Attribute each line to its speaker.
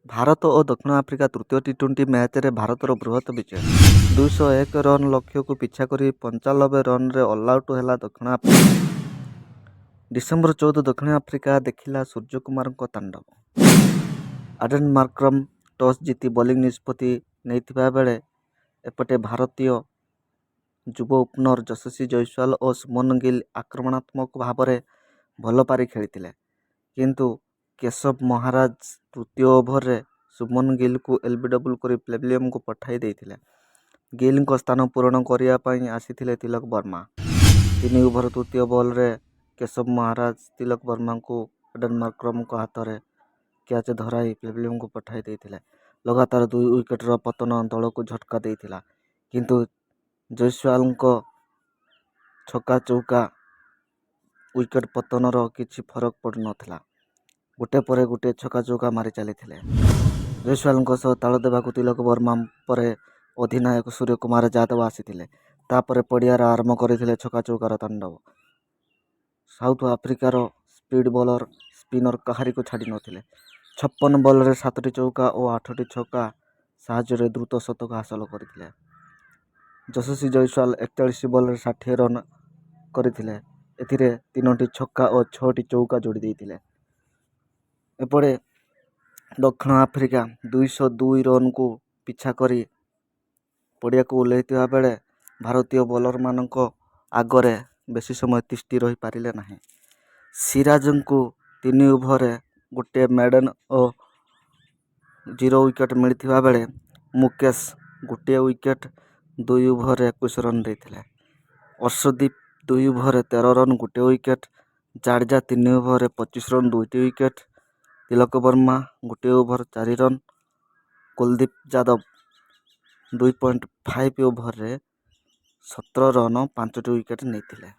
Speaker 1: ଭାରତ ଓ ଦକ୍ଷିଣ ଆଫ୍ରିକା ତୃତୀୟ ଟି-20 ମ୍ୟାଚରେ ଭାରତର ବୃହତ ବିଜୟ। 201 ରନ୍ ଲକ୍ଷ୍ୟକୁ ପିଛା କରି 95 ରନରେ ଅଲଆଉଟ ହେଲା ଦକ୍ଷିଣ ଆଫ୍ରିକା। ଡିସେମ୍ବର 14 ଦକ୍ଷିଣ ଆଫ୍ରିକା ଦେଖିଲା ସୂର୍ଯ୍ୟକୁମାରଙ୍କ ତାଣ୍ଡବ। ଆଡେନ ମାର୍କ୍ରମ ଟସ୍ ଜିତି ବୋଲିଂ ନିଷ୍ପତ୍ତି ନେଇଥିବା ବେଳେ ଏପଟେ ଭାରତୀୟ ଯୁବ ଓପନର ଯଶସ୍ୱୀ ଜୟସ୍ୱାଲ ଓ ଶୁଭମନ ଗିଲ୍ ଆକ୍ରମଣାତ୍ମକ ଭାବରେ ଭଲ ପାରି ଖେଳିଥିଲେ। କିନ୍ତୁ କେଶବ ମହାରାଜ ତୃତୀୟ ଓଭରରେ ଶୁଭମନ ଗିଲଙ୍କୁ ଏଲବିଡବ୍ଲ୍ୟୁ କରି ପ୍ୟାଭିଲିୟନକୁ ପଠାଇ ଦେଇଥିଲେ। ଗିଲଙ୍କ ସ୍ଥାନ ପୂରଣ କରିବା ପାଇଁ ଆସିଥିଲେ ତିଲକ ବର୍ମା। ତିନି ଓଭର ତୃତୀୟ ବଲରେ କେଶବ ମହାରାଜ ତିଲକ ବର୍ମାଙ୍କୁ ଏଡେନ ମାର୍କ୍ରମଙ୍କ ହାତରେ କ୍ୟାଚ ଧରାଇ ପ୍ୟାଭିଲିୟନକୁ ପଠାଇ ଦେଇଥିଲେ। ଲଗାତାର ଦୁଇ ୱିକେଟର ପତନ ଦଳକୁ ଝଟକା ଦେଇଥିଲା। କିନ୍ତୁ ଜୟସ୍ୱାଲଙ୍କ ଛକା ଚୌକା ୱିକେଟ ପତନର କିଛି ଫରକ ପଡ଼ୁନଥିଲା। ଗୋଟିଏ ପରେ ଗୋଟିଏ ଛକା ଚୌକା ମାରି ଚାଲିଥିଲେ। ଜୟସ୍ୱାଲଙ୍କ ସହ ତାଳ ଦେବାକୁ ତିଲକ ବର୍ମା ପରେ ଅଧିନାୟକ ସୂର୍ଯ୍ୟକୁମାର ଯାଦବ ଆସିଥିଲେ। ତାପରେ ପଡ଼ିଆରେ ଆରମ୍ଭ କରିଥିଲେ ଛକା ଚୌକାର ତାଣ୍ଡବ। ସାଉଥ ଆଫ୍ରିକାର ସ୍ପିଡ ବୋଲର ସ୍ପିନର କାହାରିକୁ ଛାଡ଼ି ନଥିଲେ। 56 ବଲରେ ସାତଟି ଚୌକା ଓ ଆଠଟି ଛକା ସାହାଯ୍ୟରେ ଦ୍ରୁତ ଶତକ ହାସଲ କରିଥିଲେ। ଯଶସ୍ୱୀ ଜୟସ୍ୱାଲ 41 ବଲରେ 60 ରନ୍ କରିଥିଲେ। ଏଥିରେ ତିନୋଟି ଛକା ଓ ଛଅଟି ଚୌକା ଯୋଡ଼ି ଦେଇଥିଲେ। ଏପଟେ ଦକ୍ଷିଣ ଆଫ୍ରିକା 202 ରନ୍କୁ ପିଛା କରି ପଡ଼ିଆକୁ ଓହ୍ଲାଇଥିବା ବେଳେ ଭାରତୀୟ ବୋଲରମାନଙ୍କ ଆଗରେ ବେଶୀ ସମୟ ତିଷ୍ଠି ରହିପାରିଲେ ନାହିଁ। ସିରାଜଙ୍କୁ ତିନି ଓଭରରେ ଗୋଟିଏ ମେଡେନ ଓ 0 ୱିକେଟ ମିଳିଥିବା ବେଳେ ମୁକେଶ ଗୋଟିଏ ୱିକେଟ ଦୁଇ ଓଭରରେ 21 ରନ୍ ଦେଇଥିଲେ। ଅର୍ଶଦୀପ ଦୁଇ ଓଭରରେ 13 ରନ୍, ଗୋଟିଏ ୱିକେଟ, ଜାଡେଜା ତିନି ଓଭରରେ 25 ରନ୍, ଦୁଇଟି ୱିକେଟ, ତିଲକ ବର୍ମା ଗୋଟିଏ ଓଭର 4 ରନ୍, କୁଲଦୀପ ଯାଦବ 2.5 ଓଭରରେ 17 ରନ୍, ପାଞ୍ଚଟି ୱିକେଟ ନେଇଥିଲେ।